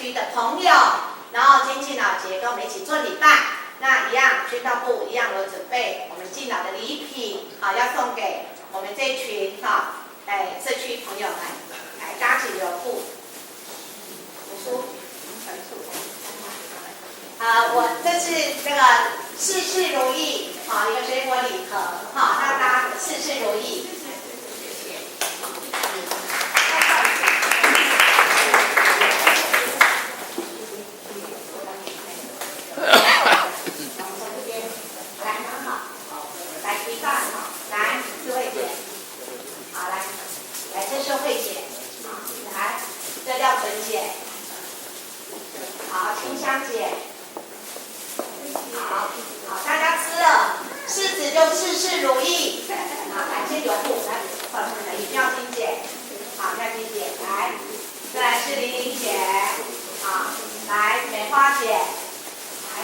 區的朋友，然後今敬老節跟我們一起做禮拜。那一樣，宣道部一樣有準備我們敬老的禮品，好，要送給我們這群哈，哎，社區朋友們，來搭起留步。我說，啊，我這是這個事事如意，好，一個水果禮盒，好，讓大家事事如意。謝謝。我們從這邊來，很好，來提飯，來，智慧姐，好來，來這是慧姐，好，來，這廖純姐，好，清香姐，好，好，大家吃了柿子就事事如意，好，感謝有福，來，妙金姐，好，妙金姐，來，再來是玲玲姐，好，來美花姐，來，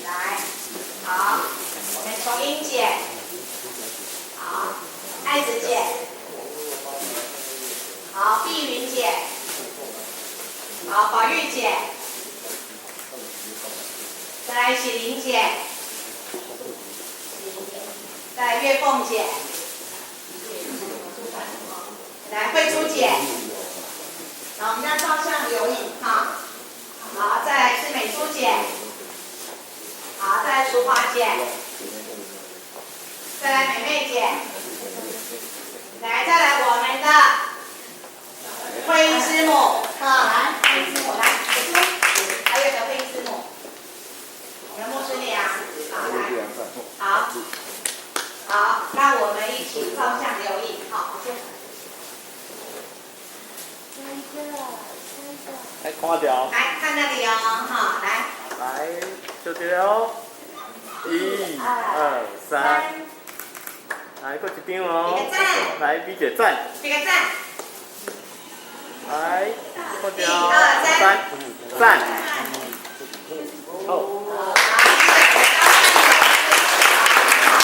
來，好，我們瓊英姐，好，愛子姐，好，碧雲姐，好，寶玉姐，再來喜玲姐，再來月鳳姐，來慧珠姐，好，我們要照相留影哈。好，再來是美珠姐，好，再來淑華姐，再來美妹姐，來，再來我們的慧英師母，好，來，慧英師母來，美珠，還有一個慧英師母，我們牧師娘，好，來，好，好，讓我們一起照相留影，好，謝謝。下一個，下一個。來看著。來看那裡哦，哈，來。來，就這哦。一、二、三。來，閣一張哦。一個讚。來，比一個讚。一個讚。來，看著。一二三。讚。